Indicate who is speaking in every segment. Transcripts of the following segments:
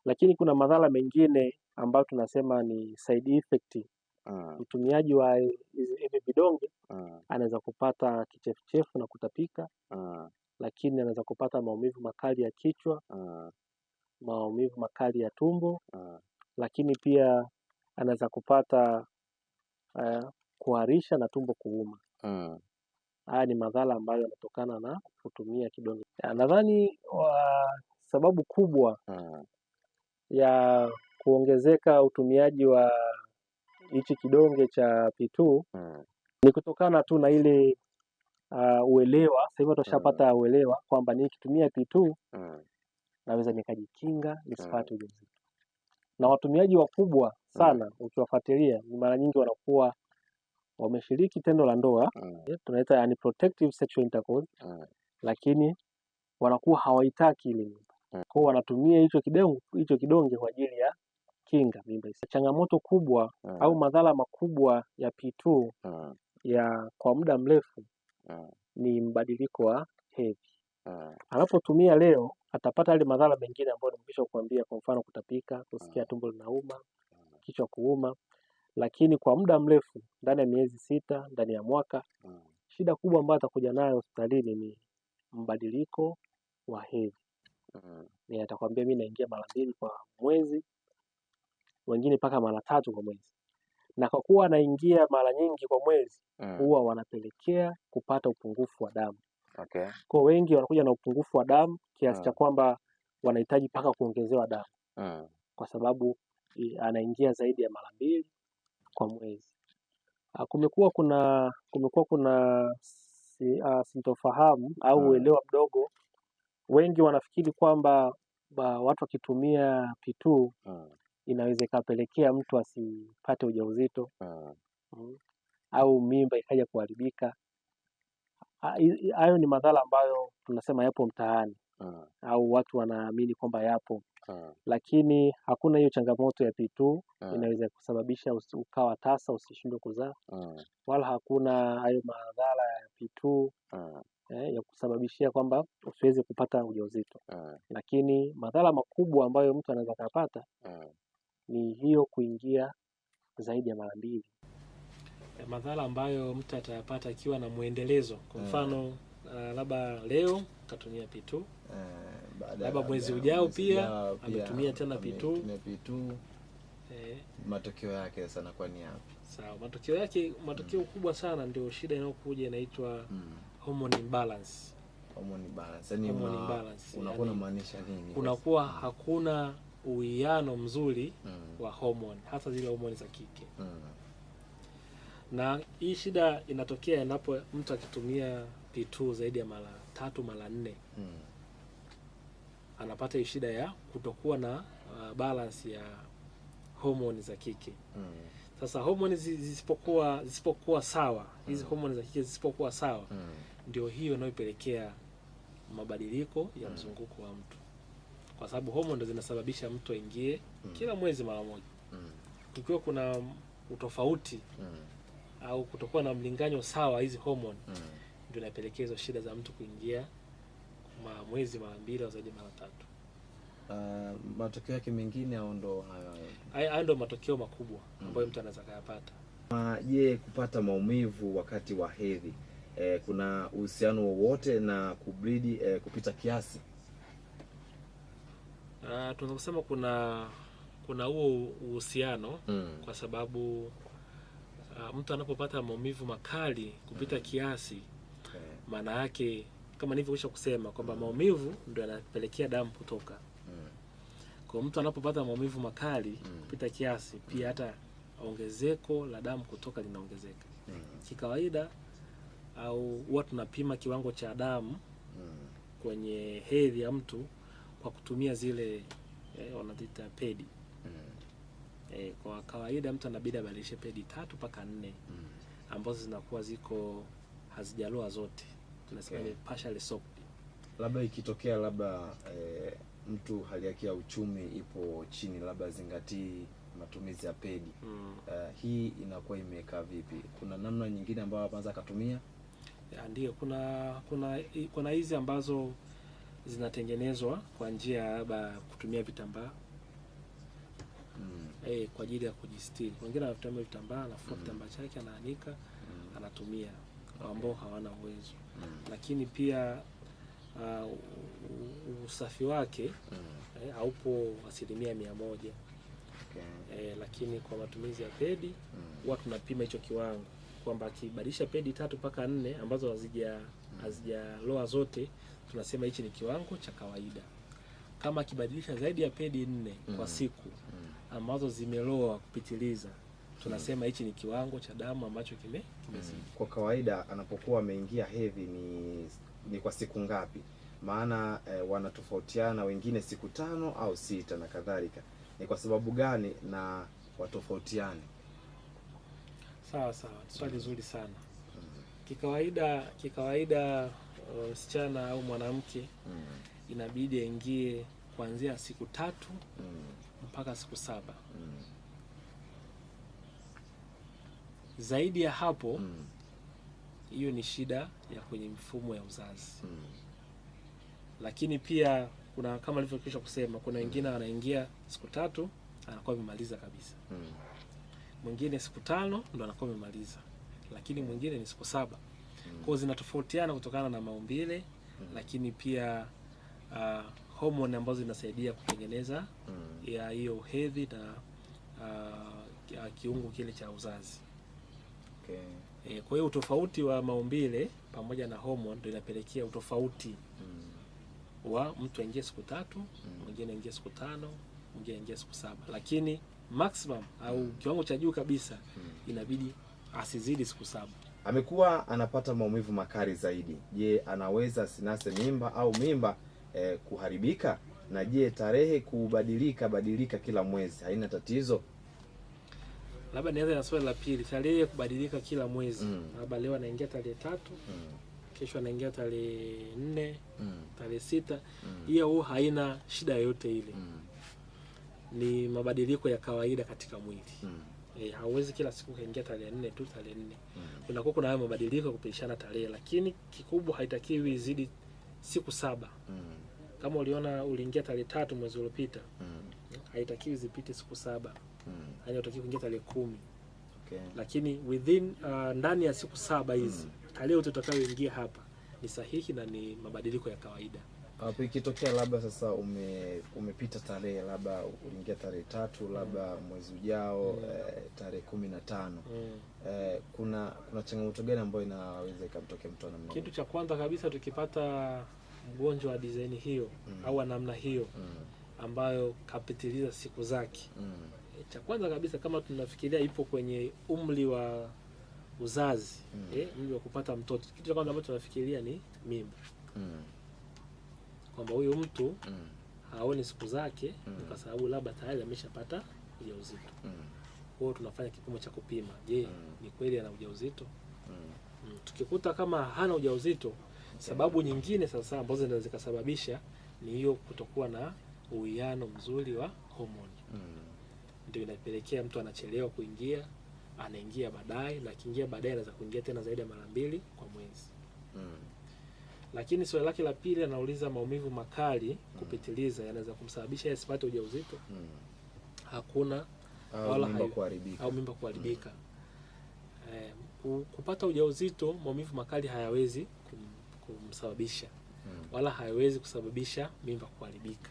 Speaker 1: Lakini kuna madhara mengine ambayo tunasema ni side effect. Mtumiaji wa hivi vidonge anaweza kupata kichefuchefu na kutapika, lakini anaweza kupata maumivu makali ya kichwa, maumivu makali ya tumbo, lakini pia anaweza kupata kuharisha na tumbo kuuma. Haya ni madhara ambayo yanatokana na kutumia kidonge. Nadhani sababu kubwa ya kuongezeka utumiaji wa hichi kidonge cha P2 ni kutokana tu na ile uelewa. Sasa hivi watu washapata uelewa kwamba nikitumia P2 naweza nikajikinga nisipate ujauzito. Na watumiaji wakubwa sana ukiwafuatilia, ni mara nyingi wanakuwa wameshiriki tendo la ndoa, tunaita yani protective sexual intercourse, lakini wanakuwa hawaitaki ile mimba. Kwa hiyo wanatumia hicho kidonge kwa ajili ya kinga mimba. Changamoto kubwa au madhara makubwa ya P2 ya kwa muda mrefu ni mbadiliko wa hedhi. Anapotumia leo atapata yale madhara mengine ambayo nimekwisha kuambia, kwa mfano kutapika, kusikia tumbo linauma, kichwa kuuma, lakini kwa muda mrefu, ndani ya miezi 6, ndani ya mwaka, shida kubwa ambayo atakuja nayo hospitalini ni mbadiliko wa hedhi. Ni atakwambia mimi naingia mara 2 kwa mwezi, wengine mpaka mara 3 kwa mwezi. Na kwa kuwa anaingia mara nyingi kwa mwezi, huwa wanapelekea kupata upungufu wa damu. Kwa wengi wanakuja na upungufu wa damu kiasi cha kwamba wanahitaji mpaka kuongezewa damu kwa sababu anaingia zaidi ya mara 2 kwa mwezi. Kumekuwa kuna sintofahamu au uelewa mdogo. Wengi wanafikiri kwamba watu wakitumia P2 inaweza ikapelekea mtu asipate ujauzito au mimba ikaja kuharibika. Hayo ni madhara ambayo tunasema yapo mtaani au watu wanaamini kwamba yapo, lakini hakuna hiyo changamoto ya P2 inaweza kusababisha ukawa tasa usishindwe kuzaa, wala hakuna hayo madhara ya P2 ya kusababishia kwamba usiweze kupata ujauzito. Lakini madhara makubwa ambayo mtu anaweza kupata ni hiyo kuingia zaidi ya mara 2. Madhara ambayo mtu atayapata akiwa na mwendelezo, kwa mfano labda leo katumia P2, labda mwezi ujao pia ametumia tena P2.
Speaker 2: Ametumia P2. Matokeo yake sana kwa ni yapi?
Speaker 1: Sawa, matokeo yake, matokeo kubwa sana ndio shida inayokuja inaitwa hormone imbalance.
Speaker 2: Hormone imbalance. Yaani
Speaker 1: Hormone imbalance.
Speaker 2: Unakuwa unamaanisha nini?
Speaker 1: Kunakuwa hakuna uwiano mzuri wa hormone, hasa zile hormone za kike. Na hii shida inatokea endapo mtu akitumia P2 zaidi ya mara 3 mara 4. Anapata hii shida ya kutokuwa na balance ya hormone za kike. Sasa hormone zisipokuwa sawa, hizi hormone za kike zisipokuwa sawa, ndio hiyo inayopelekea mabadiliko ya mzunguko wa mtu. Kwa sababu hormone ndo zinasababisha mtu aingie kila mwezi mara moja. Ikiwa kuna utofauti au kutokuwa na mlinganyo sawa hizi hormone, ndio inapelekea hizo shida za mtu kuingia mwezi mara 2 au zaidi mara 3.
Speaker 2: Matokeo yake mengine au ndo hayo hayo?
Speaker 1: Hayo ndo matokeo makubwa ambayo mtu anaweza kuyapata.
Speaker 2: Je, kupata maumivu wakati wa hedhi kuna uhusiano wowote na kublidi kupita kiasi?
Speaker 1: Tunaweza kusema kuna huo uhusiano kwa sababu mtu anapopata maumivu makali kupita kiasi, maana yake kama nilivyokwisha kusema kwamba maumivu ndio yanapelekea damu kutoka. Kwa mtu anapopata maumivu makali kupita kiasi, pia hata ongezeko la damu kutoka linaongezeka. Kikawaida au huwa tunapima kiwango cha damu kwenye hedhi ya mtu kwa kutumia zile wanaziita pedi. Kwa kawaida mtu anabidi abadilishe pedi 3 mpaka 4 ambazo zinakuwa ziko hazijaloa zote. Tunasema ni partially soaked.
Speaker 2: Labda ikitokea labda mtu hali yake ya uchumi ipo chini, labda zingatii matumizi ya pedi. Hii inakuwa imekaa vipi? Kuna namna nyingine ambayo anaweza akatumia?
Speaker 1: Ya, ndio, kuna hizi ambazo zinatengenezwa kwa njia labda kutumia vitambaa. Kwa ajili ya kujistiri. Wengine wanatumia vitambaa, anafua kitambaa chake, anaanika, anatumia, ambao hawana uwezo. Lakini pia usafi wake haupo 100%. Lakini kwa matumizi ya pedi huwa tunapima hicho kiwango kwamba akibadilisha pedi 3 mpaka 4 ambazo hazijaloa zote, tunasema hichi ni kiwango cha kawaida. Kama akibadilisha zaidi ya pedi 4 kwa siku ambazo zimeloa kupitiliza, tunasema hichi ni kiwango cha damu ambacho kimezidi.
Speaker 2: Kwa kawaida anapokuwa ameingia hedhi ni kwa siku ngapi? Maana wanatofautiana, wengine siku 5 au 6 na kadhalika. Ni kwa sababu gani na watofautiane?
Speaker 1: Sawa sawa, swali zuri sana. Kikawaida msichana au mwanamke inabidi aingie kuanzia siku 3 mpaka siku 7. Zaidi ya hapo hiyo ni shida ya kwenye mfumo ya uzazi. Lakini pia kuna kama nilivyokwisha kusema, kuna wengine wanaingia siku 3 anakuwa amemaliza kabisa. Mwingine siku 5 ndo anakuwa amemaliza. Lakini mwingine ni siku 7. Kwa hiyo zinatofautiana kutokana na maumbile, lakini pia homoni ambazo zinasaidia kutengeneza ya hiyo hedhi na kiungo kile cha uzazi. Kwa hiyo utofauti wa maumbile pamoja na homoni ndio inapelekea utofauti wa mtu aingie siku 3, mwingine aingie siku 5, mwingine aingie siku 7. Lakini maximum au kiwango cha juu kabisa inabidi asizidi siku 7.
Speaker 2: Amekuwa anapata maumivu makali zaidi. Je, anaweza asinase mimba au mimba kuharibika? Na je, tarehe kubadilika badilika kila mwezi haina tatizo?
Speaker 1: Labda nianze na swali la pili, tarehe kubadilika kila mwezi. Labda leo anaingia tarehe 3, kesho anaingia tarehe 4, tarehe 6. Hiyo huwa haina shida yoyote ile. Ni mabadiliko ya kawaida katika mwili. Hauwezi kila siku kaingia tarehe 4 tu tarehe 4. Kunakuwa kuna hayo mabadiliko ya kupishana tarehe, lakini kikubwa haitakiwi izidi siku 7. Kama uliona uliingia tarehe 3 mwezi uliopita, haitakiwi zipite siku 7. Yaani unatakiwa kuingia tarehe 10. Lakini within ndani ya siku 7 hizi, tarehe utakayoingia hapa ni sahihi na ni mabadiliko ya kawaida.
Speaker 2: Hapo ikitokea labda sasa umepita tarehe, labda uliingia tarehe 3, labda mwezi ujao tarehe 15. Kuna changamoto gani ambayo inaweza ikamtokea mtu namna hiyo?
Speaker 1: Kitu cha kwanza kabisa tukipata mgonjwa wa design hiyo au wa namna hiyo ambayo kapitiliza siku zake. Cha kwanza kabisa kama tunafikiria ipo kwenye umri wa uzazi, umri wa kupata mtoto, kitu cha kwanza ambacho tunafikiria ni mimba. Kwamba huyu mtu haoni siku zake kwa sababu labda tayari ameshapata ujauzito. Kwa hiyo tunafanya kipimo cha kupima, je, ni kweli ana ujauzito? Tukikuta kama hana ujauzito, sababu nyingine sasa ambazo zinaweza zikasababisha ni hiyo kutokuwa na uwiano mzuri wa homoni. Ndio inapelekea mtu anachelewa kuingia, anaingia baadaye, na akiingia baadaye anaweza kuingia tena zaidi ya mara 2 kwa mwezi. Lakini swali lake la pili anauliza maumivu makali kupitiliza yanaweza kumsababisha asipate ujauzito? Hakuna,
Speaker 2: au mimba kuharibika.
Speaker 1: Au mimba kuharibika. Kupata ujauzito maumivu makali hayawezi kumsababisha. Wala hayawezi kusababisha mimba kuharibika.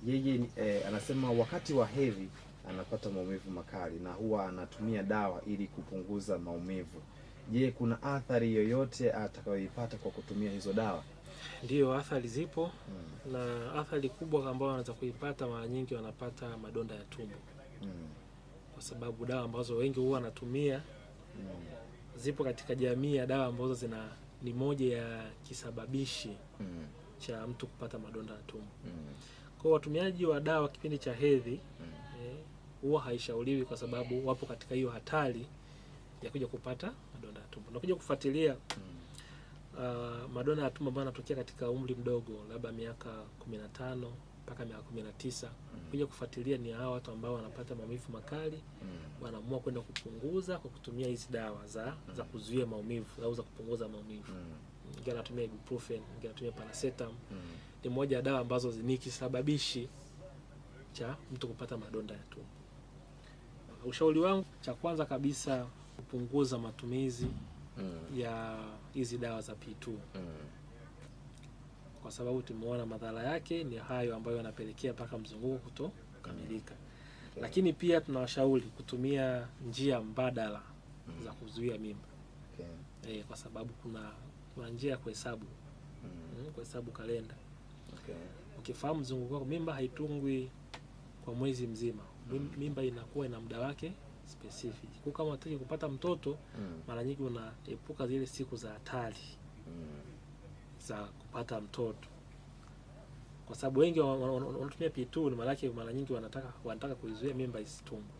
Speaker 2: Yeye anasema wakati wa hedhi anapata maumivu makali na huwa anatumia dawa ili kupunguza maumivu. Je, kuna athari yoyote atakayoipata kwa kutumia hizo dawa?
Speaker 1: Ndiyo, athari zipo. Na athari kubwa ambayo wanaweza kuipata mara nyingi wanapata madonda ya tumbo. Kwa sababu dawa ambazo wengi huwa wanatumia zipo katika jamii ya dawa ambazo zina ni moja ya kisababishi cha mtu kupata madonda ya tumbo. Kwa watumiaji wa dawa kipindi cha hedhi huwa haishauriwi kwa sababu wapo katika hiyo hatari ya kuja kupata madonda ya tumbo. Na kuja kufuatilia madonda ya tumbo ambayo yanatokea katika umri mdogo, labda miaka 15 mpaka miaka 19. Kuja kufuatilia ni hao watu ambao wanapata maumivu makali, wanaamua kwenda kupunguza kwa kutumia hizi dawa za kuzuia maumivu au za kupunguza maumivu. Mwingine anatumia ibuprofen, mwingine anatumia paracetamol. Ni moja ya dawa ambazo ni kisababishi cha mtu kupata madonda ya tumbo. Ushauri wangu, cha kwanza kabisa, kupunguza matumizi ya hizi dawa za P2 kwa sababu tumeona madhara yake ni hayo ambayo yanapelekea mpaka mzunguko kutokamilika. Lakini pia tunawashauri kutumia njia mbadala za kuzuia mimba. Kwa sababu kuna njia ya kuhesabu kuhesabu kalenda. Ukifahamu mzunguko wako, mimba haitungwi kwa mwezi mzima. Mimba inakuwa ina muda wake specific. Kwa kama unataka kupata mtoto, mara nyingi unaepuka zile siku za hatari za kupata mtoto, kwa sababu wengi wanatumia P2 ni maana yake mara nyingi wanataka kuizuia mimba isitungwe.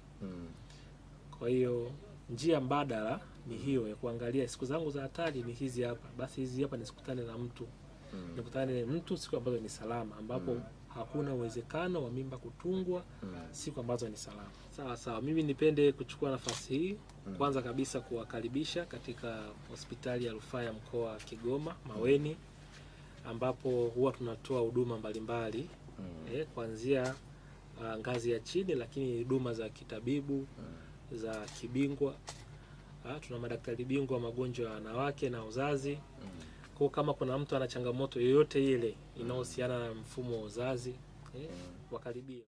Speaker 1: Kwa hiyo njia mbadala ni hiyo ya kuangalia siku zangu za hatari ni hizi hapa, basi hizi hapa nisikutane na mtu, nikutane na mtu siku ambazo ni salama, ambapo hakuna uwezekano wa mimba kutungwa, siku ambazo ni salama. Sawa sawa, mimi nipende kuchukua nafasi hii kwanza kabisa kuwakaribisha katika hospitali ya rufaa ya mkoa wa Kigoma Maweni, ambapo huwa tunatoa huduma mbalimbali kuanzia ngazi ya chini, lakini huduma za kitabibu za kibingwa. Tuna madaktari bingwa wa magonjwa ya wanawake na uzazi. Kwa kama kuna mtu ana changamoto yoyote ile inayohusiana na mfumo wa uzazi, wakaribie.